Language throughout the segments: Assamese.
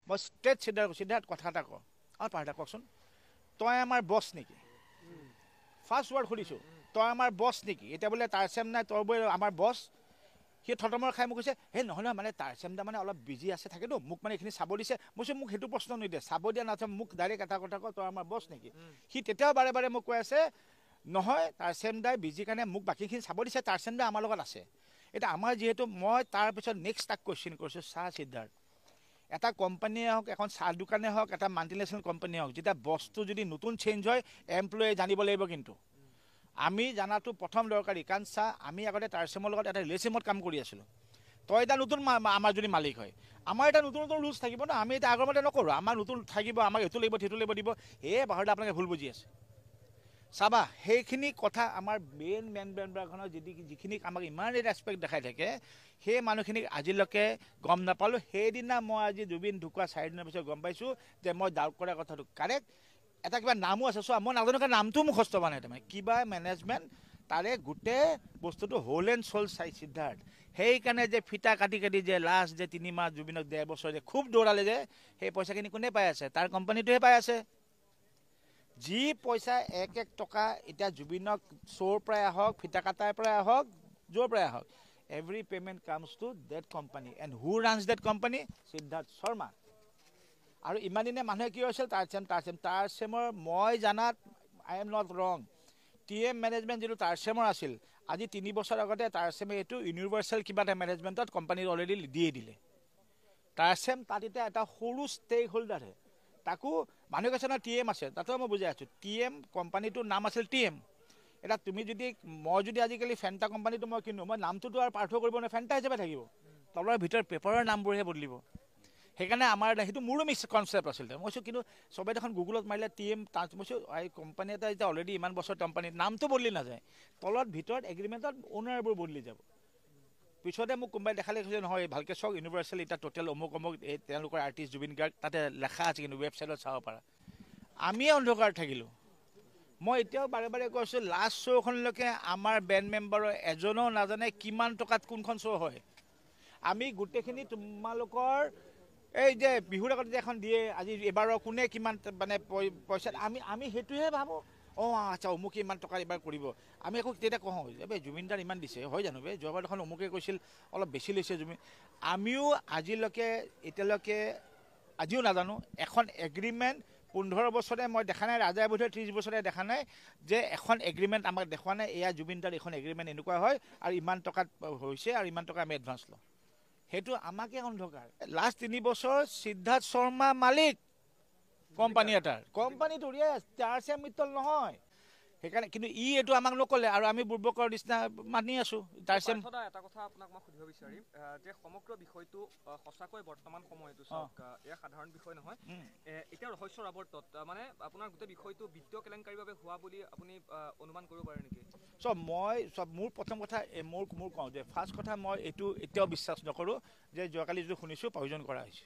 মই ষ্ট্ৰেট সিদ্ধাৰ্থ কথা এটা কওঁ, অঁ পাৰ্থদা কওকচোন, তই আমাৰ বছ নেকি? ফাৰ্ষ্ট ৱাৰ্ড সুধিছোঁ, তই আমাৰ বছ নেকি? এতিয়া বোলে তাৰচেম নাই, তই বোলে আমাৰ বছ। সি থতমৰ খাই মোক কৈছে, সেই নহয় নহয়, মানে তাৰচেম দা মানে অলপ বিজি আছে থাকেতো, মোক মানে এইখিনি চাব দিছে। মই কৈছোঁ মোক সেইটো প্ৰশ্ন নিদিয়ে, চাব দিয়া নাছে, মোক ডাইৰেক্ট এটা কথা কয়, তই আমাৰ বছ নেকি? সি তেতিয়াও বাৰে বাৰে মোক কৈ আছে নহয় তাৰচেম দাই বিজি কাৰণে মোক বাকীখিনি চাব দিছে, তাৰচেম দা আমাৰ লগত আছে। এতিয়া আমাৰ যিহেতু মই তাৰপিছত নেক্সট তাক কুৱেশ্যন কৰিছোঁ, চা সিদ্ধাৰ্থ, এটা কোম্পানীয়ে হওক, এখন চাহ দোকানেই হওক, এটা মাল্টিনেশ্যনেল কোম্পানীয়ে হওক, যেতিয়া বস্তু যদি নতুন চেঞ্জ হয় এমপ্লয়ে জানিব লাগিব। কিন্তু আমি জানাটো প্ৰথম দৰকাৰী, কাৰণ চা আমি আগতে তাৰচেমৰ লগত এটা ৰিলেশ্যনত কাম কৰি আছিলোঁ। তই এটা নতুন আমাৰ যদি মালিক হয়, আমাৰ এটা নতুন নতুন ৰুলছ থাকিব ন, আমি এতিয়া আগৰ মতে নকৰোঁ, আমাৰ নতুন থাকিব, আমাক এইটো লাগিব সেইটো লাগিব দিব। এই বাহিৰতে আপোনালোকে ভুল বুজি আছে। চাবা সেইখিনি কথা আমাৰ মেইন মেন মেম্বাৰখনৰ যিখিনিক আমাক ইমানেই ৰেচপেক্ট দেখাই থাকে, সেই মানুহখিনিক আজিলৈকে গম নাপালোঁ। সেইদিনা মই আজি জুবিন ঢুকুৱা 4 দিনৰ পিছত গম পাইছোঁ যে মই ডাউট কৰা কথাটো কাৰেক্ট। এটা কিবা নামো আছে, চোৱা মই নাজানো কাৰণ নামটোও মুখস্থ হোৱা নাই, তাৰমানে কিবা মেনেজমেণ্ট তাৰে গোটেই বস্তুটো হোল এণ্ড চ'ল চাই সিদ্ধাৰ্থ। সেইকাৰণে যে ফিটা কাটি কাটি যে লাষ্ট যে 3 মাহ জুবিনক 1.5 বছৰ যে খুব দৌৰালে যে, সেই পইচাখিনি কোনে পাই আছে? তাৰ কোম্পানীটোহে পাই আছে। যি পইচা এক এক টকা এতিয়া জুবিনক শ্ব'ৰ পৰাই আহক, ফিটা কাটাৰ পৰাই আহক, য'ৰ পৰাই আহক, every payment comes to that company. And who runs that company? Siddharth Sharma. আৰু ইমান দিনে মানুহে কি হৈছিল, তাৰচেম তাৰচেম তাৰচেমৰ, মই জানাত I am not wrong, T M management যিটো তাৰচেমৰ আছিল, আজি 3 বছৰ আগতে তাৰচেমে এইটো ইউনিভাৰ্চেল কিবা এটা মেনেজমেণ্টত কোম্পানীত অলৰেডি দিয়ে দিলে। তাৰচেম তাত এতিয়া এটা সৰু ষ্টেক হোল্ডাৰহে, তাকো মানুহে কৈছে নহয় টি এম আছে, তাতো মই বুজাই আছোঁ, টি এম কোম্পানীটোৰ নাম আছিল টি এম। এতিয়া তুমি যদি, মই যদি আজিকালি ফেণ্টা কোম্পানীটো মই কিনো, মই নামটোতো আৰু পাৰ্থক্য কৰিব নোৱাৰোঁ, ফেণ্টা হিচাপে থাকিব, তলৰ ভিতৰত পেপাৰৰ নামবোৰহে বদলিব। সেইকাৰণে আমাৰ সেইটো মোৰো মিছ কনচেপ্ট আছিলে। মই কৈছোঁ কিন্তু চবে দেখোন গুগলত মাৰিলে টি এম, তাত মই কৈছোঁ এই কোম্পানী এটা এতিয়া অলৰেডি ইমান বছৰ কোম্পানী নামটো বদলি নাযায়, তলত ভিতৰত এগ্ৰিমেণ্টত অ'নাৰবোৰ বদলি যাব। পিছতে মোক কোনোবাই দেখালে, কৈছে নহয় ভালকৈ চাওক, ইউনিভাৰ্চেল এতিয়া টোটেল অমুক অমুক এই তেওঁলোকৰ আৰ্টিষ্ট জুবিন গাৰ্গ তাতে লেখা আছে, কিন্তু ৱেবছাইটত চাব পাৰা। আমিয়ে অন্ধকাৰত থাকিলোঁ। মই এতিয়াও বাৰে বাৰে কৈছোঁ, লাষ্ট শ্ব'খনলৈকে আমাৰ বেণ্ড মেম্বাৰৰ এজনেও নাজানে কিমান টকাত কোনখন শ্ব' হয়। আমি গোটেইখিনি তোমালোকৰ এই যে বিহুৰ আগতে যে এখন দিয়ে, আজি এইবাৰৰ কোনে কিমান মানে পইচা, আমি সেইটোহে ভাবোঁ, অঁ আচ্ছা অমুকে ইমান টকা এইবাৰ কৰিব। আমি আকৌ তেতিয়া কওঁ বে জুবিনদাৰ ইমান দিছে হয় জানো বে, যোৱাবাৰ দেখোন অমুকে কৈছিল অলপ বেছি লৈছে জুবিন। আমিও আজিলৈকে এতিয়ালৈকে আজিও নাজানো এখন এগ্ৰিমেণ্ট 15 বছৰে মই দেখা নাই, ৰাজাই বোধহয় 30 বছৰে দেখা নাই যে এখন এগ্ৰিমেণ্ট আমাক দেখুওৱা নাই, এয়া জুবিনদাৰ এইখন এগ্ৰিমেণ্ট এনেকুৱা হয় আৰু ইমান টকাত হৈছে আৰু ইমান টকা আমি এডভান্স লওঁ। সেইটো আমাকে অন্ধকাৰ। লাষ্ট 3 বছৰ সিদ্ধাৰ্থ শৰ্মা মালিক কোম্পানী এটাৰ, কোম্পানীটো য়েছ তাৰচেম মিত্তল নহয়, সেইকাৰণে কিন্তু ই এইটো আমাক নক'লে আৰু আমি বুৰ্বকৰ নিচিনা মানি আছোঁ। তাৰচেম এটা কথা আপোনাক মই সুধিব বিচাৰিম যে সমগ্ৰ বিষয়টো সঁচাকৈ বৰ্তমান সময়তো চাওক, এয়া সাধাৰণ বিষয় নহয়, এতিয়া ৰহস্যৰ আৱৰ্তত, মানে আপোনাৰ গোটেই বিষয়টো বিত্তীয় কেলেংকাৰীৰ বাবে হোৱা বুলি আপুনি অনুমান কৰিব পাৰে নেকি? চ' মই চব মোৰ প্ৰথম কথা মোৰ কওঁ যে ফাৰ্ষ্ট কথা মই এইটো এতিয়াও বিশ্বাস নকৰোঁ যে যোৱাকালি যিটো শুনিছোঁ প্ৰয়োজন কৰা হৈছে,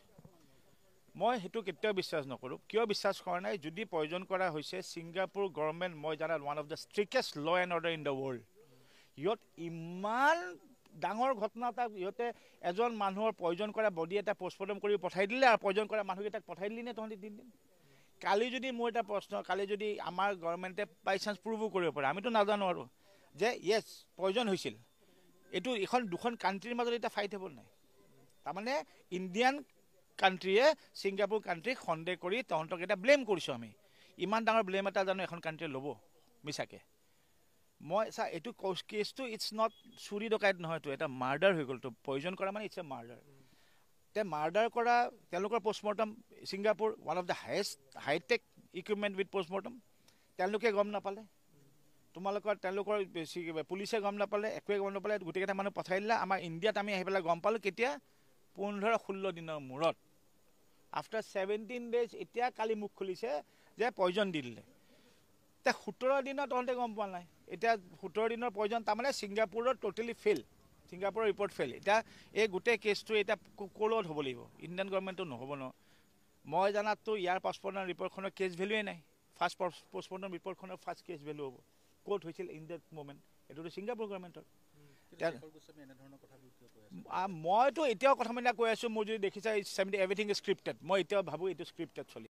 মই সেইটো কেতিয়াও বিশ্বাস নকৰোঁ। কিয় বিশ্বাস কৰা নাই? যদি প্ৰয়োজন কৰা হৈছে, ছিংগাপুৰ গভৰ্ণমেণ্ট মই জানাত one of the strictest law and order in the world, ইহঁত ইমান ডাঙৰ ঘটনা এটা ইহঁতে এজন মানুহৰ প্ৰয়োজন কৰা বডি এটা পষ্টমৰ্টম কৰি পঠাই দিলে আৰু প্ৰয়োজন কৰা মানুহকেইটাক পঠাই দিলি নে তহঁতি তিনিদিন? কালি যদি মোৰ এটা প্ৰশ্ন, কালি যদি আমাৰ গভৰ্ণমেণ্টে বাই চান্স প্ৰুভো কৰিব পাৰে, আমিতো নাজানো আৰু যে য়েছ প্ৰয়োজন হৈছিল, এইটো এইখন দুখন কাণ্ট্ৰিৰ মাজত এতিয়া ফাইট হ'ব নাই? তাৰমানে ইণ্ডিয়ান কাণ্ট্ৰিয়ে ছিংগাপুৰ কাণ্ট্ৰিক সন্দেহ কৰি তহঁতক এটা ব্লেম কৰিছোঁ আমি। ইমান ডাঙৰ ব্লেম এটা জানো এখন কাণ্ট্ৰিয়ে ল'ব মিছাকৈ? মই চা এইটো কেছটো it's not চুৰি ডকাইত নহয়তো, এটা মাৰ্ডাৰ হৈ গ'লতো। প্ৰয়োজন কৰা মানে it's a murder. তে মাৰ্ডাৰ কৰা তেওঁলোকৰ postmortem, Singapore one of the highest hi tech equipment with postmortem, তেওঁলোকে গম নাপালে, তোমালোকৰ তেওঁলোকৰ পুলিচে গম নাপালে, একোৱে গম নাপালে, গোটেইকেইটা মানুহ পঠাই দিলে। আমাৰ ইণ্ডিয়াত আমি আহি পেলাই গম পালোঁ কেতিয়া? 15-16 দিনৰ মূৰত, আফটাৰ 17 ডেইজ। এতিয়া কালি মুখ খুলিছে যে পয়জন দি দিলে। এতিয়া 17 দিনত তহঁতে গম পোৱা নাই, এতিয়া 17 দিনৰ পয়জন, তাৰমানে ছিংগাপুৰত ট'টেলি ফেইল, ছিংগাপুৰৰ ৰিপৰ্ট ফেইল। এতিয়া এই গোটেই কেছটো এতিয়া ক'লত হ'ব লাগিব, ইণ্ডিয়ান গভৰ্ণমেণ্টটো নহ'ব ন। মই জানাততো ইয়াৰ পষ্টমৰ্টম ৰিপৰ্টখনৰ কেছ ভেলুৱে নাই। ফাৰ্ষ্ট পষ্টমৰ্টম ৰিপৰ্টখনৰ ফাৰ্ষ্ট কেছ ভেলু হ'ব ক'ত হৈছিল ইন that moment, এইটোতো ছিংগাপুৰ গভৰ্ণমেণ্টৰ। মইতো এতিয়াও কথা মানে কৈ আছোঁ, মোৰ যদি দেখিছা 70 এভৰিথিং is scripted. মই এতিয়াও ভাবোঁ এইটো স্ক্ৰিপ্টেড চলি।